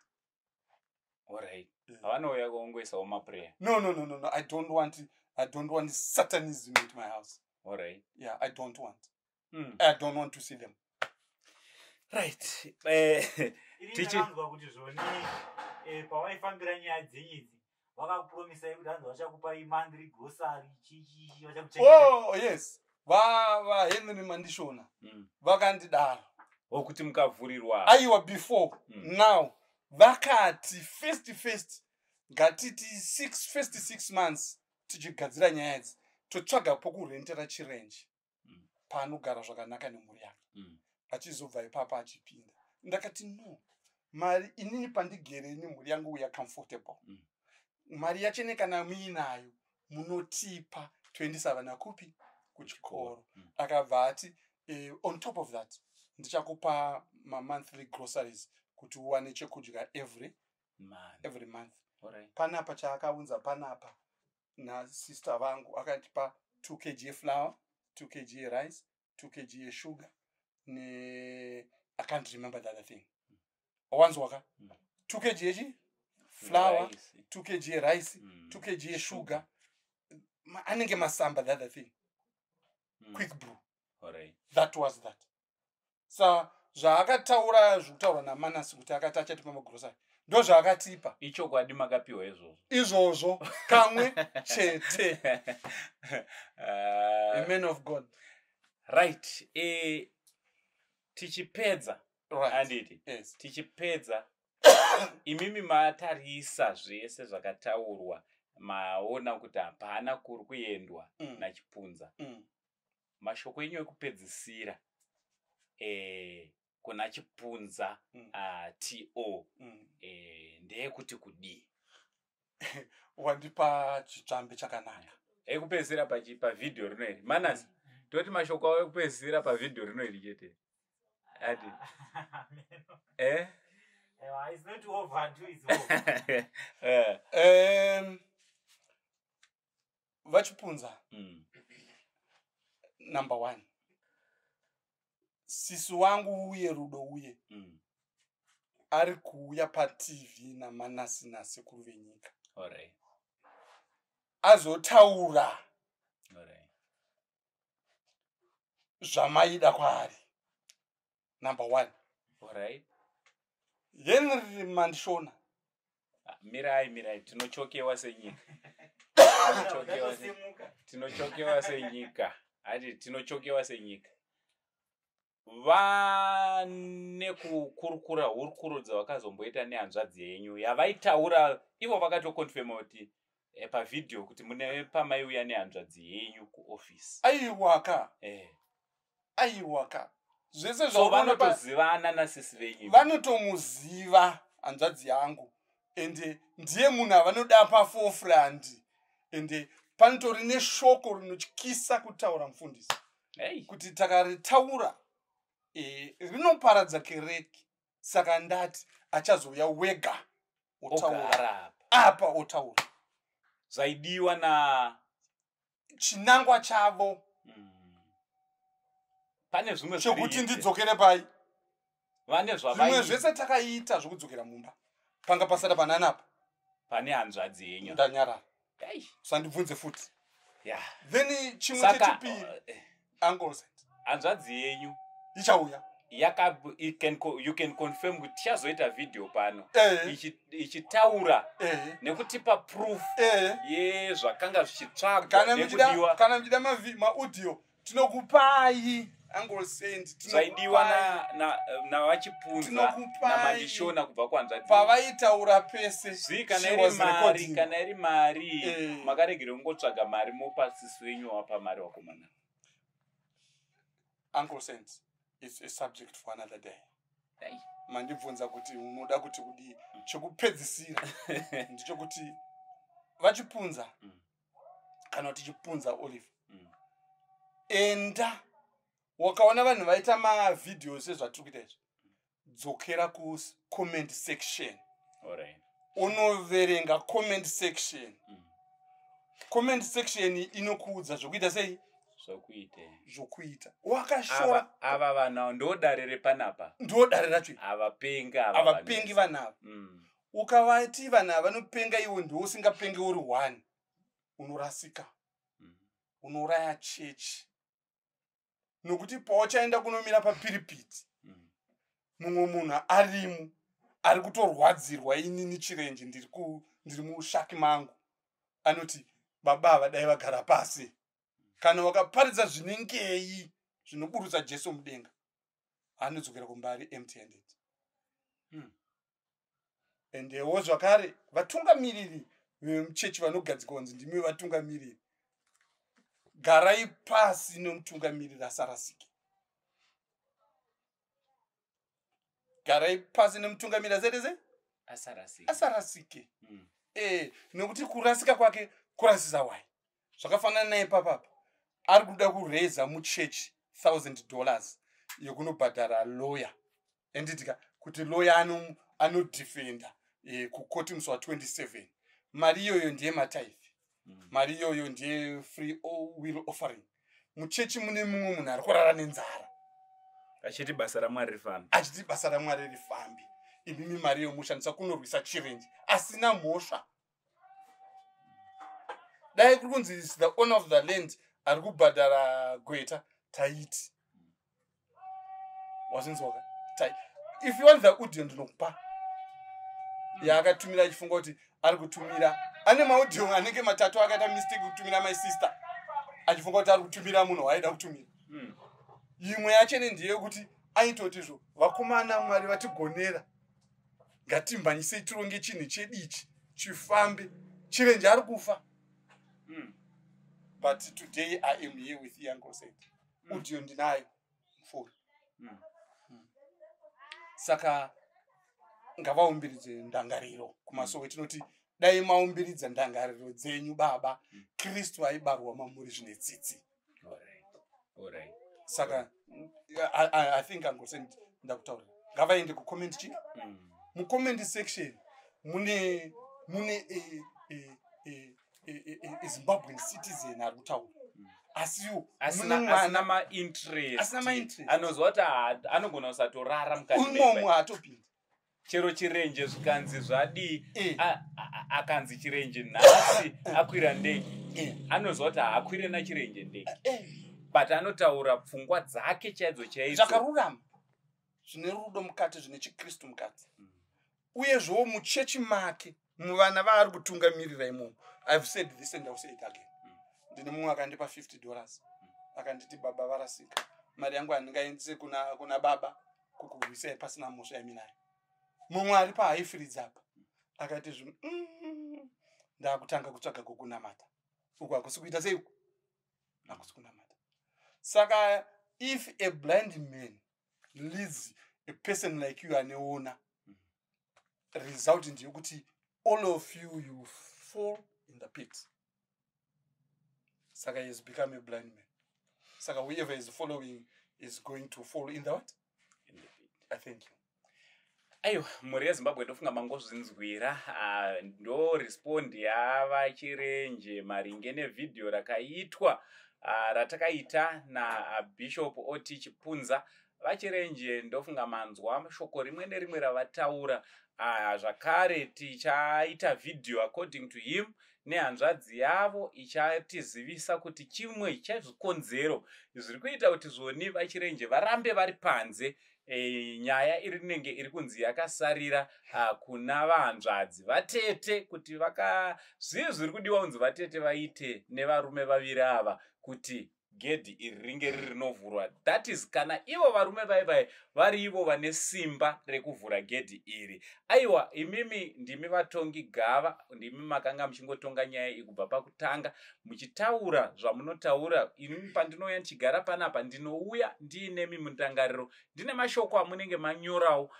Alright, havanouya kuongoisawo maprayer. No, I don't want satanism at my house. Yeah, I don't want. I don't want to see them. Right. Ini Tichi ndakanzwa kuti zvoni, pawaifambira nyaya dzenyu idzi, vakakupromisai kuti hanzi vachakupai monthly grocery, chichichi, vachakuchengeta. Oh yes, vaHenry Mandishona vakandidaro. Wokuti mukavhurirwa. Aiwa, before. Now vakati first ngatiti first 6 months tichigadzira nyaya idzi. Totsvaga pokurentera Chirenje paanogara zvakanaka nemhuri yake, achizobva ipapo achipinda. Ndakati, "No, mari inini pandigere nemhuri yangu ya comfortable. Mari yachene kana muinayo munotipa, toendesa vana kupi? Kuchikoro." Akabva ati, "On top of that, ndichakupa mamonthly groceries kuti uwane chekudya every Man. every month." Panapa chaakaunza panapa nasister vangu, akatipa 2 kg yeflour, 2 kg yerice, 2 kg yeshuga ne, I can't remember the other thing. Wanzwaka? Mm. 2 kg yechi flour, Rice. 2 kg yerice, 2 kg yeshuga, anenge masamba, the other thing, quick brew. That was that. Sa zvaakataura zvekutaurwa naManasi kuti akati achatipa magrosari, ndo zvaakatipa. Ichokwadi makapiwa izvozvo? Izvozvo kamwe chete. A man of God. Right, tichipedza, handiti? Yes. Tichipedza, imimi matarisa zvese zvakataurwa, maona kuti hapana kuri kuendwa naChipunza. Mashoko enyu ekupedzisira kuna Chipunza to ndeyekuti kudii? Wandipa chitsvambe chakanaka. Ekupedzisira pavhidhiyo rino iri, Manasi, toti mashoko avo ekupedzisira pavhidhiyo rino iri chete, ati eh? Aiwa, it's not over until it's over. VaChipunza, number one, sisi wangu uye Rudo uye ari kuuya paTV naManasi nasekuru venyika azotaura zvamaida kwaari, number one. Henry Mandishona. Ah, mirai, mirai, tinochokewa senyika. Ndatosimuka. Tinochokewa senyika, hati tinochokewa senyika. Vane kukurukura hurukuro dzavakazomboita nehanzvadzi yenyu yavaitaura ivo, vakatokonfema kuti pavhidhiyo kuti mune pamaiuya nehanzvadzi yenyu kuofisi. Aiwaka. Aiwaka, zvese So zvaunoona vanotozivana nasisi venyu? Vanotomuziva hanzvadzi yangu, ende ndiye munhu avanoda paforefront, ende panotori neshoko rinotyisa kutaura, mufundisi, kuti takaritaura rinoparadza kereke. Saka ndati achazouya wega otaura. Ogara apa. Apa otaura zvaidiwa na chinangwa chavo Pane zvimwe chekuti zviriite. ndidzokere pai. Vane Zvimwe zvavai zvese takaita zvokudzokera mumba, panga pasada pananapa. Pane hanzvadzi yenyu. Ndanyarara. Ei. Usandibvunze futi. Then chimwe Saka chechipiri, uncle said, hanzvadzi yenyu ichauya. Yaka you can confirm kuti tichazoita vhidhiyo pano ichitaura nekutipa proof yezvakanga zvichitsvagwa Kana muchida nekudiwa kana muchida maaudio, tinokupai, uncle Saint. Zvaidiwa navaChipunza Tinokupai. naMandishona kubva kuhanzvadzi yenyu. Pavaitaura pese, Zii kana she iri was mari, recording. kana iri mari, makaregere kungotsvaga mari mopa sisi wenyu, wapa mari wakomana. Uncle Saint, it's a subject for another day. Ei. Mandibvunza kuti unoda kuti kudii. Chekupedzisira ndechekuti vaChipunza, kana kuti Chipunza Olive, enda wakaona vanhu vaita mavhidhiyo sezvatiri kuita izvi, dzokera kucomment section, unoverenga comment section. Comment section inokuudza zvokuita sei. Zvokuita. Zvokuita wakashora. Ava vanhu ndo dare repanapa. Ndo dare racho iri. Avapengi ava. Havapengi vanhu. vanhu ava. Ukavati vanhu ava vanopenga, iwe ndiwe usingapenge uri one, unorasika. Unouraya chechi, nokuti pauchaenda kunomira papiripiti, mumwe munhu arimo ari kutorwadzirwa. Inini Chirenje ndiri mushaki mangu, anoti baba ava dai vagara pasi. Kana wakaparidza zvinengei zvinoburutsa Jesu mudenga, anodzokera kumba ari empty handed. Endewo zvakare vatungamiriri vemuchechi vanogadzikwa kunzi ndimi vatungamiriri. Garai pasi nomutungamiriri asarasike. Garai pasi nemutungamiriri asaite sei? Asarasike. Asarasike. Nekuti kurasika kwake kurasisa wai. Zvakafanana naye papapa. Ari kuda kureza muchechi $1,000 yekunobhadhara lawyer. Enditika kuti lawyer anodefenda kukoti musi wa 27. Mari iyoyo ndiye matithe. Mari iyoyo ndiye free will offering. Muchechi mune mumwe munhu ari kurara nenzara. Achiti basa raMwari rifambe. Achiti basa raMwari rifambe. Imimi mari yomushandisa kunorwisa Chirenje asina mhosva. Dai kuri kunzi is the owner of the land ari kubhadhara gweta taiti. Wazinzwaka? Tai. If you want the audio ndinokupa. Yaakatumira achifunga kuti ari kutumira. Ane maaudio anenge matatu akaita mistake kutumira my sister. Achifunga kuti ari kutumira munhu waaida kutumira. Imwe yacho ndeyekuti aitoti zvo vakomana Mwari vatigonera. Ngatimhanyisei tironge chinhu chedu ichi chifambe. Chirenje ari kufa. But today I am here with Uncle Saint. Audio ndinayo mufoni. Saka ngavaumbiridze ndangariro kumasowe. Tinoti dai maumbiridza ndangariro dzenyu baba. Kristu aibarwa mamuri zvine tsitsi. Saka I think Uncle Saint ndakutaurira. Ngavaende kucomment chi? Mucomment section mune Zimbabwean citizen ari kutaura. Asiwo asina ma-interest. Asina ma-interest. Anozwa kuti anogona kusatorara mukati umomo haatopindi. Chero Chirenje zvikanzi zvadii, akanzi Chirenje nhasi akwira ndege, anozwa kuti haakwire naChirenje ndege, but anotaura pfungwa dzake chaidzo chaidzo zvakarurama, zvine rudo mukati, zvine chikristu mukati. Uyezvewo muchechi make muvana vaari kutungamirira imomo. I've said this and I'll say it again. Ndine mumwe akandipa $50 akanditi baba varasika, mari yangu handingaendese kuna baba kukurwisai pasina mhosva yaminayo. Mumwe ari paHighfields apa akati zvi ndakutanga kutsvaga kokunamata uku hakusi kuita sei, uku hakusi kunamata. Saka if a blind man leads a person like you aneona, result ndeyekuti all of you fall in the pit. Saka he has become a blind man. Saka whoever is following is going to fall in the what? In the pit. I thank you. Aiwa, mhuri yeZimbabwe, ndofunga mangozvinzwira. Ndo respond yavaChirenje maringe nevhidhiyo rakaitwa, ratakaita naBishop Oti Chipunza. VaChirenje, ndofunga manzwa shoko rimwe nerimwe ravataura. Zvakare tichaita vhidhiyo according to him nehanzvadzi yavo ichatizivisa kuti chimwe chezvikonzero zviri kuita kuti zvoni vaChirenje varambe vari panze. Nyaya iri rinenge iri kunzi yakasarira kuna vahanzvadzi vatete, kuti vaka zvii zviri kudiwa kunzi vatete vaite nevarume vaviri ava kuti gedhi iri ringe riri rinovhurwa. That is kana ivo varume vaivai vari ivo vane simba rekuvhura gedhi iri. Aiwa, imimi ndimi vatongi gava, ndimi makanga muchingotonga nyaya iyi kubva pakutanga muchitaura zvamunotaura. Inini pandinouya ndichigara panapa ndinouya ndiinemi mundangariro, ndine mashoko amunenge manyorawo.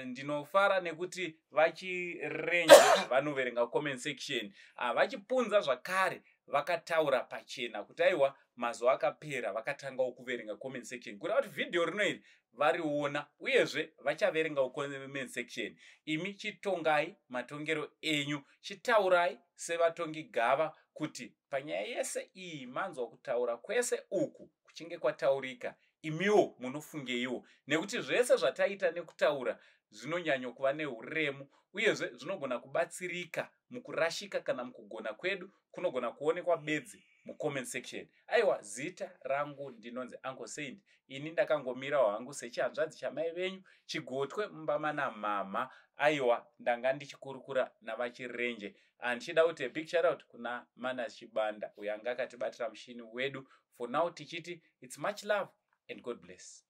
Ndinofara nekuti vaChirenje vanoverenga comment section. Vachipunza zvakare vakataura pachena kuti aiwa, mazuva akapera vakatangawo kuverenga comment section, kureva kuti vhidhiyo rino iri variona, uyezve vachaverengawo comment section. Imi chitongai matongero enyu, chitaurai sevatongi gava kuti panyaya yese iyi manzwa kutaura kwese uku kuchinge kwataurika, imiwo munofungeiwo, nekuti zvese zvataita nekutaura zvinonyanya kuva neuremu, uyezve zvinogona kubatsirika mukurashika kana mukugona kwedu kunogona kuonekwa bedzi mucomment section. Aiwa, zita rangu ndinonzi Uncle Saint. Ini ndakangomirawo hangu sechihanzvadzi chamai venyu, chigotwe mumba mana mama. Aiwa, ndanga ndichikurukura navaChirenje, handichida kuti a big shout out kuna Manas Chibanda uyo anga akatibatira mushini wedu. For now tichiti it's much love and God bless.